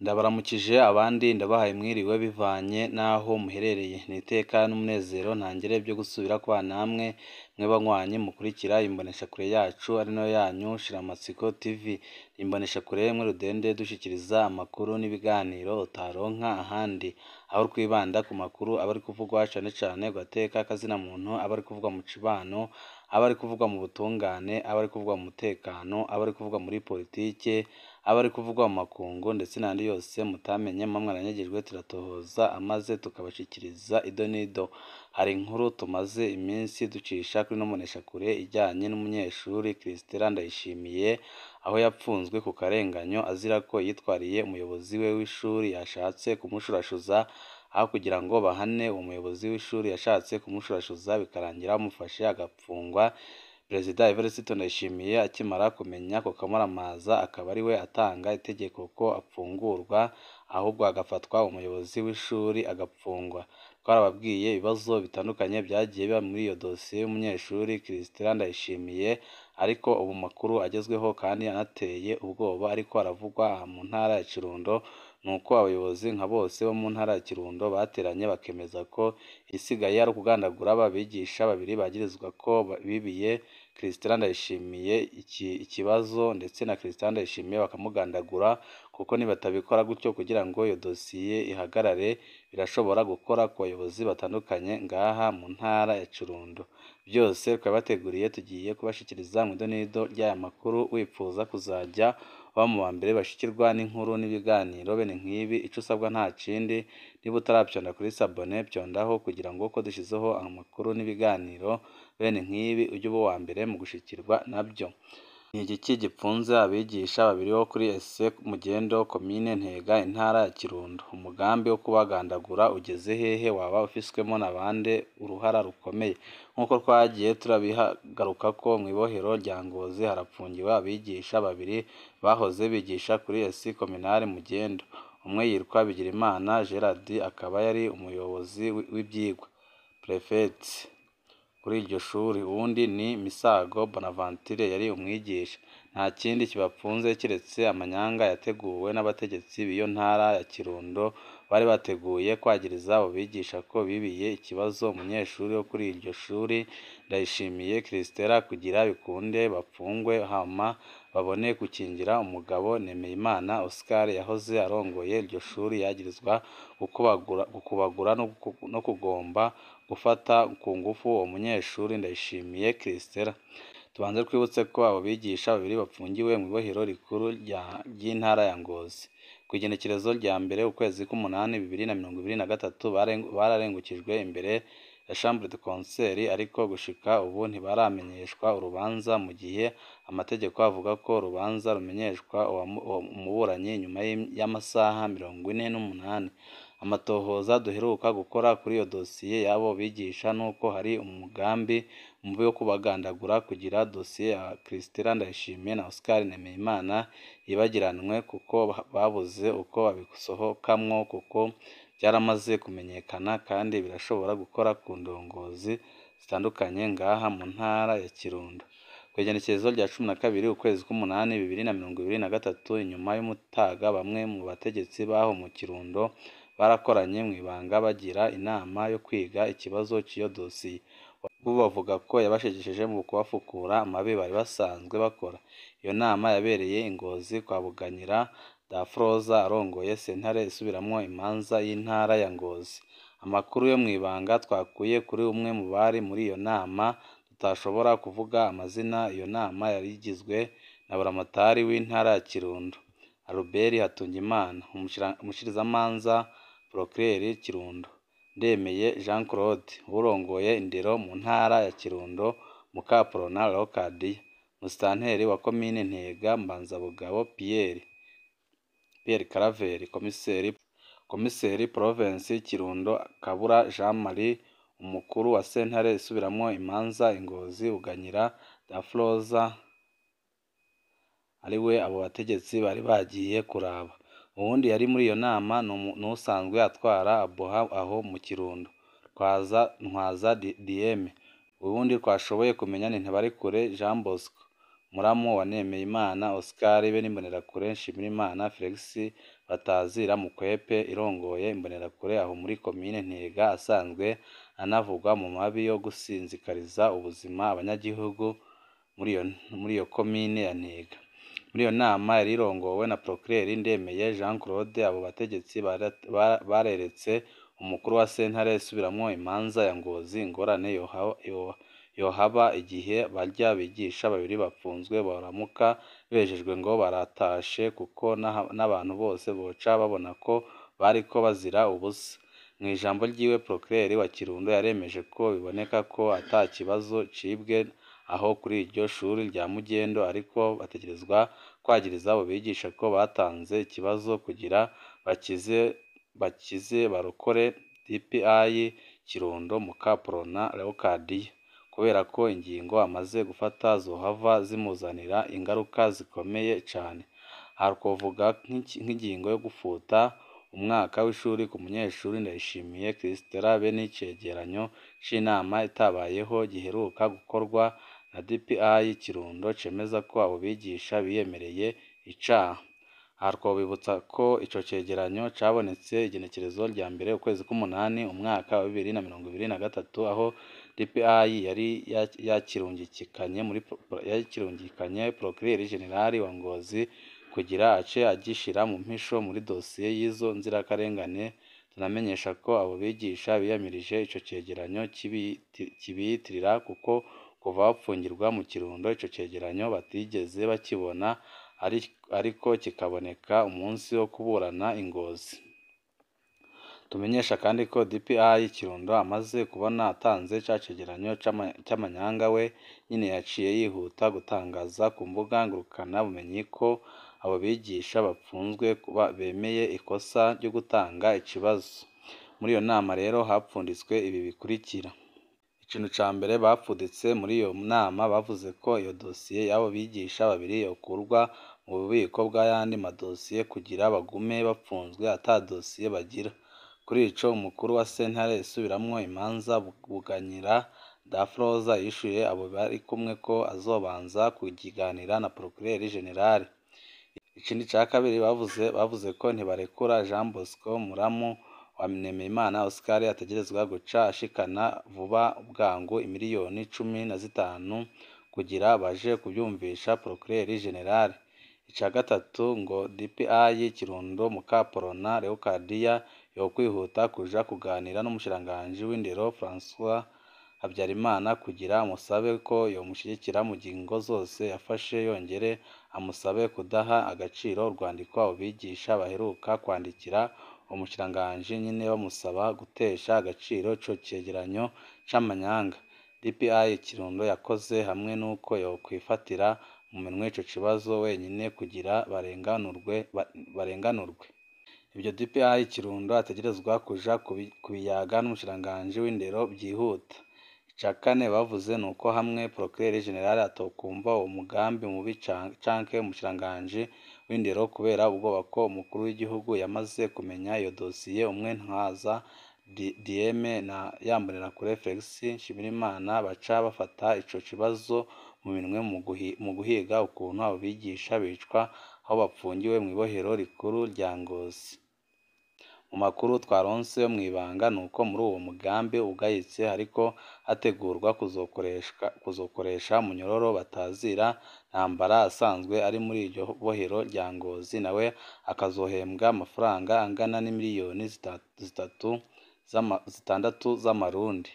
Ndabaramukije abandi ndabahaye mwiriwe bivanye n'aho muherereye. Ni iteka n'umunezero ntangere byo gusubira kubana namwe mwe banywanyi mukurikira imboneshakure yacu ari nayo yanyu Shiramatsiko TV. Imboneshakure mwe rudende dushikiriza amakuru n'ibiganiro utaronka ahandi, aho twibanda ku makuru aba ari kuvugwa cane cane ku gateka kazina muntu, aba ari kuvugwa mu cibano, aba ari kuvugwa mu butungane, aba ari kuvugwa mu mutekano, aba ari kuvugwa muri politike, aba ari kuvugwa mu makungu ndetse n'ayandi yose mutamenye muba mwaranyagijwe turatohoza amaze tukabashikiriza ido n'ido. Hari inkuru tumaze iminsi ducisha kuri ino mboneshakure ijyanye n'umunyeshuri Christella Ndayishimiye, aho yapfunzwe ku karenganyo azira ko yitwariye umuyobozi we w'ishuri yashatse kumushurashuza, aho kugira ngo bahane uwo muyobozi w'ishuri yashatse kumushurashuza bikarangira bamufashe agapfungwa. Perezida Evariste Ndayishimiye akimara kumenya ako kamaramaza akaba ari we atanga itegeko ko apfungurwa, ahubwo hagafatwa umuyobozi w'ishuri agapfungwa. Twarababwiye ibibazo bitandukanye byagiye biba muri iyo dosiye y'umunyeshuri Christella Ndayishimiye, ariko ubu makuru agezweho kandi anateye ubwoba ariko aravugwa aha mu ntara ya Kirundo, ni uko abayobozi nka bose bo mu ntara ya Kirundo bateranye bakemeza ko igisigaye ari ukugandagura aba bigisha babiri bagirizwa ko bibiye Christella Ndayishimiye ikibazo ndetse na Christella Ndayishimiye bakamugandagura, kuko nibatabikora gutyo kugira ngo iyo dosiye ihagarare birashobora gukora ku bayobozi batandukanye ngaha mu ntara ya Kirundo. Byose twabateguriye tugiye kubashikiriza mu ido n'ido ry'aya makuru, wipfuza kuzajya uba mu ba mbere bashikirwa n'inkuru n'ibiganiro bene nk'ibi, ico usabwa nta kindi, niba utaravyonda kuri sabone vyondaho kugira ngo uko dushizeho amakuru n'ibiganiro bene nk'ibi ujye uba uwa mbere mu gushikirwa nabyo. Ni igiki gipfunze abigisha babiri bo kuri ESE Mugendo komine Ntega intara ya Kirundo? Umugambi wo kubagandagura ugeze hehe? Waba ufiswemo na bande uruhara rukomeye? Nk'uko twagiye turabihagarukako, mw'ibohero rya Ngozi harapfungiwe abigisha babiri bahoze bigisha kuri ESE Kominare Mugendo. Umwe yitwa Bigirimana Gerard akaba yari umuyobozi w'ivyigwa (prefet) kuri iryo shuri, uwundi ni Misago Bonaventure yari umwigisha. Nta kindi kibapfunze kiretse amanyanga yateguwe n'abategetsi b'iyo ntara ya Kirundo bari bateguye kwagiriza abo bigisha ko bibiye ikibazo umunyeshuri wo kuri iryo shuri Ndayishimiye Christella kugira bikunde bapfungwe hama babone gukingira umugabo Nemeyimana Oscar yahoze arongoye iryo shuri yagirizwa gukubagura no kugomba gufata ku ngufu uwo munyeshuri Ndayishimiye Christella. Tubanze twibutse ko abo bigisha babiri bapfungiwe mw'ibohero rikuru ry'intara ya Ngozi. Kw'igenekerezo rya mbere ukwezi k'umunani 2023 bararengukijwe imbere ya Chambre de Conseil, ariko gushika ubu ntibaramenyeshwa urubanza, mu gihe amategeko avuga ko urubanza rumenyeshwa umuburanyi nyuma y'amasaha 48. Amatohoza duheruka gukora kuri iyo dosiye y'abo bigisha nuko hari umugambi mubi wo kubagandagura kugira dosiye ya Christella Ndayishimiye na Oscar Nemeyimana yibagiranwe, kuko babuze uko babisohokamwo kuko byaramaze kumenyekana kandi birashobora gukora ku ndongozi zitandukanye ngaha mu ntara ya Kirundo. Kw'igenekerezo rya 12 ukwezi k'umunani 2023, inyuma y'umutaga bamwe mu bategetsi b'aho mu Kirundo barakoranye mw'ibanga bagira inama yo kwiga ikibazo c'iyo dosiye. Bo bavuga ko yabashegesheje mu kubafukura amabi bari basanzwe bakora. Iyo nama yabereye i Ngozi kwa Buganyira Dafroza arongoye sentare isubiramwo imanza y'intara ya Ngozi. Amakuru yo mw'ibanga twakuye kuri umwe mu bari muri iyo nama tutashobora kuvuga amazina, iyo nama yari igizwe na buramatari w'intara ya Kirundo Albert Hatungimana, umushikirizamanza Procureur Kirundo Ndemeye Jean Claude, urongoye indero mu ntara ya Kirundo Mukaprona Leocadia, musitanteri wa komine Ntega Mbanzabugabo Pierre Claver, komiseri Provinsi Kirundo Kabura Jean Marie, umukuru wa sentare isubiramwo imanza i Ngozi Buganyira Dafroza ariwe abo bategetsi bari bagiye kuraba. Uwundi yari muri iyo nama n'uwusanzwe atwara Aboha aho mu Kirundo Ntwaza Diem. Uwundi twashoboye kumenya ni Ntibarikure Jean Bosco, muramu wa Nemeyimana Oscar be n'Imbonerakure Nshimirimana Felix. batazira Mukwepe irongoye Imbonerakure aho muri komine Ntega, asanzwe anavugwa mu mabi yo gusinzikariza ubuzima abanyagihugu muri iyo komine ya Ntega. Muri iyo nama yari irongowe na Procureur Ndemeye Jean Claude, abo bategetsi bareretse umukuru wa sentare isubiramwo imanza ya Ngozi ingorane yohaba igihe barya bigisha babiri bapfunzwe boramuka bejejwe ngo baratashe, kuko n'abantu bose boca babona ko bariko bazira ubusa. Mw'ijambo ryiwe, Procureur wa Kirundo yaremeje ko biboneka ko ata kibazo cibwe aho kuri iryo shuri rya Mugendo, ariko bategerezwa kwagiriza abo bigisha ko batanze ikibazo kugira bakize barokore DPI Kirundo Mukaprona Leocadia, kubera ko ingingo amaze gufata zohava zimuzanira ingaruka zikomeye cane. Aha twovuga nk'ingingo yo gufuta umwaka w'ishuri ku munyeshuri Ndayishimiye Christella be n'icegeranyo c'inama itabayeho giheruka gukorwa na DPI Kirundo cemeza ko abo bigisha biyemereye icaha. Aha twobibutsa ko ico cegeranyo cabonetse igenekerezo rya mbere ukwezi k'umunani umwaka wa 2023, aho DPI yari yakirungikanye Procureur General wa Ngozi kugira ace agishira mu mpisho muri dosiye y'izo nzirakarengane. Tunamenyesha ko abo bigisha biyamirije ico cegeranyo kibiyitirira, kuko kuva bapfungirwa mu Kirundo ico cegeranyo batigeze bakibona, ariko kikaboneka umunsi wo kuburana i Ngozi. Tumenyesha kandi ko DPI Kirundo amaze kubona atanze ca cegeranyo c'amanyanga, we nyene yaciye yihuta gutangaza ku mbuga ngurukana bumenyi ko abo bigisha bapfunzwe bemeye ikosa ryo gutanga ikibazo. Muri iyo nama rero hapfunditswe ibi bikurikira. Ikintu ca mbere bapfunditse muri iyo nama, bavuze ko iyo dosiye y'abo bigisha babiri yokurwa mu bubiko bw'ayandi madosiye kugira bagume bapfunzwe ata dosiye bagira. Kuri ico, umukuru wa sentare isubiramwo imanza Buganyira Dafroza yishuye abo bari kumwe ko azobanza kukiganira na Procureur General. Ikindi ca kabiri bavuze ko ntibarekura Jean Bosco Muramu wa Nemeyimana Oscar ategerezwa guca ashikana vuba bwangu imiliyoni 15 kugira baje kuvyumvisha Procureur General. Ica gatatu ngo DPI Kirundo Mukaporona Leocadia yokwihuta kuja kuganira n'umushikiranganji w'indero Francois Habyarimana kugira amusabe ko yomushigikira mu ngingo zose yafashe, yongere amusabe kudaha agaciro urwandiko abo bigisha baheruka kwandikira umushikiranganji nyene bamusaba gutesha agaciro ico cegeranyo c'amanyanga DPI Kirundo yakoze, hamwe n'uko yokwifatira mu minwe ico kibazo wenyene kugira barenganurwe. Ivyo DPI Kirundo ategerezwa kuja kubiyaga n'umushikiranganji w'indero vyihuta. Ica kane bavuze nuko hamwe Procureur General atokumva uwo mugambi mubi canke umushikiranganji w'indero kubera ubwoba ko umukuru w'igihugu yamaze kumenya iyo dosiye, umwe Ntwaza Dieme na Yambonerakure Felix Nshimirimana baca bafata ico kibazo mu minwe mu guhiga ukuntu abo bigisha bicwa aho bapfungiwe mw'ibohero rikuru rya Ngozi. Mu makuru twaronse yo mw'ibanga nuko muri uwo mugambi ugayitse hariko hategurwa kuzokoresha umunyororo batazira Ntambara asanzwe ari muri iryo bohero rya Ngozi, nawe akazohembwa amafaranga angana n'imiliyoni 6 z'amarundi.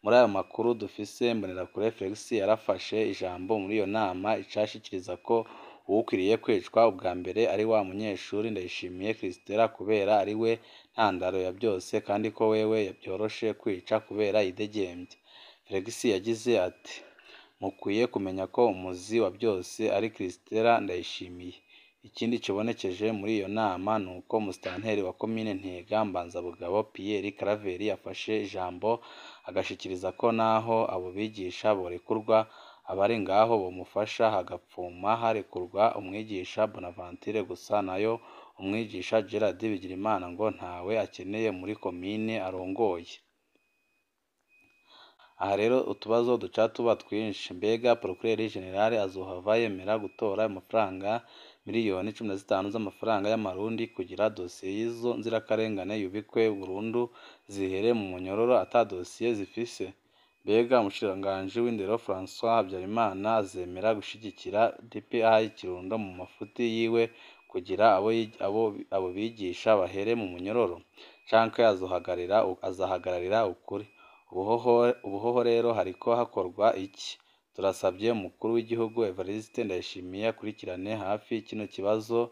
Muri ayo makuru dufise, Mbonerakure Felix yarafashe ijambo muri iyo nama ica ashikiriza ko uwukwiriye kwicwa ubwa mbere ari wa munyeshuri Ndayishimiye Christella, kubera ari we ntandaro ya byose, kandi ko wewe vyoroshe kwica kubera yidegembya. Felix yagize ati: "Mukwiye kumenya ko umuzi wa byose ari Christella Ndayishimiye." Ikindi kibonekeje muri iyo nama nuko umusitanteri wa komine Ntega Mbanzabugabo Pierre Claver yafashe ijambo agashikiriza ko naho abo bigisha borekurwa, abari ngaho bomufasha hagapfuma harekurwa umwigisha Bonaventure gusa, nayo umwigisha Gerard Bigirimana ngo ntawe akeneye muri komine arongoye. Aha rero utubazo duca tuba twinshi. Mbega Procureur General azohava yemera gutora amafaranga 15 miliyoni z'amafaranga y'amarundi kugira dosiye y'izo nzirakarengane yubikwe burundu zihere mu munyororo ata dosiye zifise? Mbega umushikiranganji w'indero François Habyarimana azemera gushigikira DPI Kirundo mu mafuti yiwe kugira abo bigisha bahere mu munyororo? Canke azahagararira ukuri? Ubuhoho rero hariko hakorwa iki? Turasabye umukuru w'igihugu Evariste Ndayishimiye akurikirane hafi kino kibazo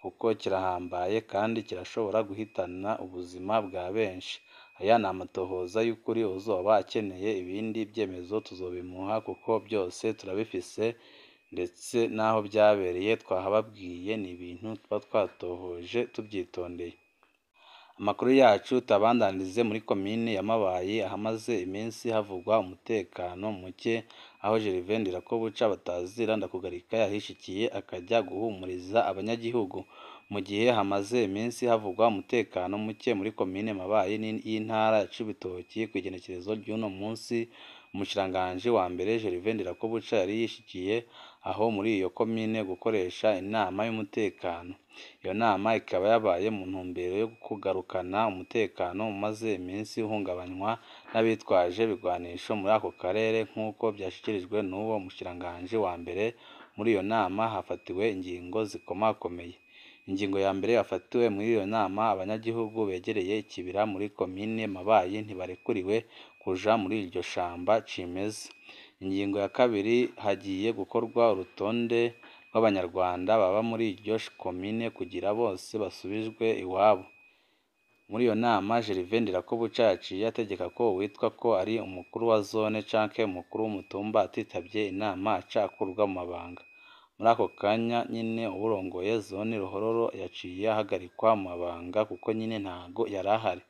kuko kirahambaye kandi kirashobora guhitana ubuzima bwa benshi. Aya ni amatohoza y'ukuri, uwuzoba akeneye ibindi vyemezo tuzobimuha kuko byose turabifise, ndetse n'aho vyabereye twahababwiye, ni ibintu tuba twatohoje tuvyitondeye. Amakuru yacu tuyabandanirize muri komine ya Mabayi ahamaze iminsi havugwa umutekano muke, aho Gervais Ndirakobuca batazira Ndakugarika yahishikiye akajya guhumuriza abanyagihugu. Mu gihe hamaze iminsi havugwa umutekano muke muri komine Mabayi y'intara ya Cibitoki, kw'igenekerezo ry'uno munsi umushikiranganji wa mbere Gervais Ndirakobuca yari yishikiye aho muri iyo komine gukoresha inama y'umutekano. Iyo nama ikaba yabaye mu ntumbero yo kugarukana umutekano umaze iminsi uhungabanywa n'abitwaje ibigwanisho muri ako karere, nk'uko vyashikirijwe n'uwo mushikiranganji wa mbere. Muri iyo nama hafatiwe ingingo zikomakomeye. Ingingo ya mbere yafatiwe muri iyo nama, abanyagihugu begereye ikibira muri komine Mabayi ntibarekuriwe kuja muri iryo shamba cimeza. Ingingo ya kabiri, hagiye gukorwa urutonde rw'abanyarwanda baba muri iryo komine kugira bose basubizwe iwabo. Muri iyo nama Gervais Ndirakobuca yaciye ategeka ko uwitwa ko ari umukuru wa zone canke umukuru w'umutumba atitavye inama aca akurwa mu mabanga. Muri ako kanya nyene uwurongoye zone Ruhororo yaciye ahagarikwa mu mabanga kuko nyene ntago yarahari.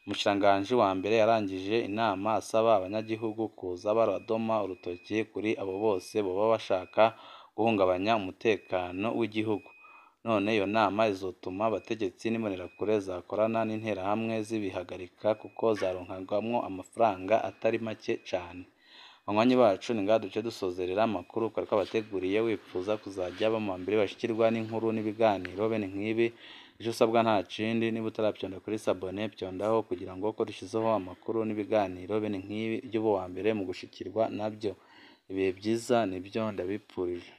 Umushikiranganji wa mbere yarangije inama asaba abanyagihugu kuza baradoma urutoki kuri abo bose boba bashaka guhungabanya umutekano w'igihugu. None iyo nama izotuma abategetsi n'imbonerakure zakorana n'interahamwe zibihagarika kuko zaronkamwo amafaranga atari make cane. Banywanyi bacu, ni ngaha duce dusozerera amakuru twari twabateguriye. Wipfuza kuzajya uba mu bambere bashikirwa n'inkuru n'ibiganiro bene nk'ibi, ico usabwa nta kindi, niba utaravyonda kuri s'abonner, vyondaho kugira ngo uko dushizeho amakuru n'ibiganiro bene nk'ibi ujye uba uwa mbere mu gushikirwa navyo. Ibihe vyiza nivyo ndabipfurije.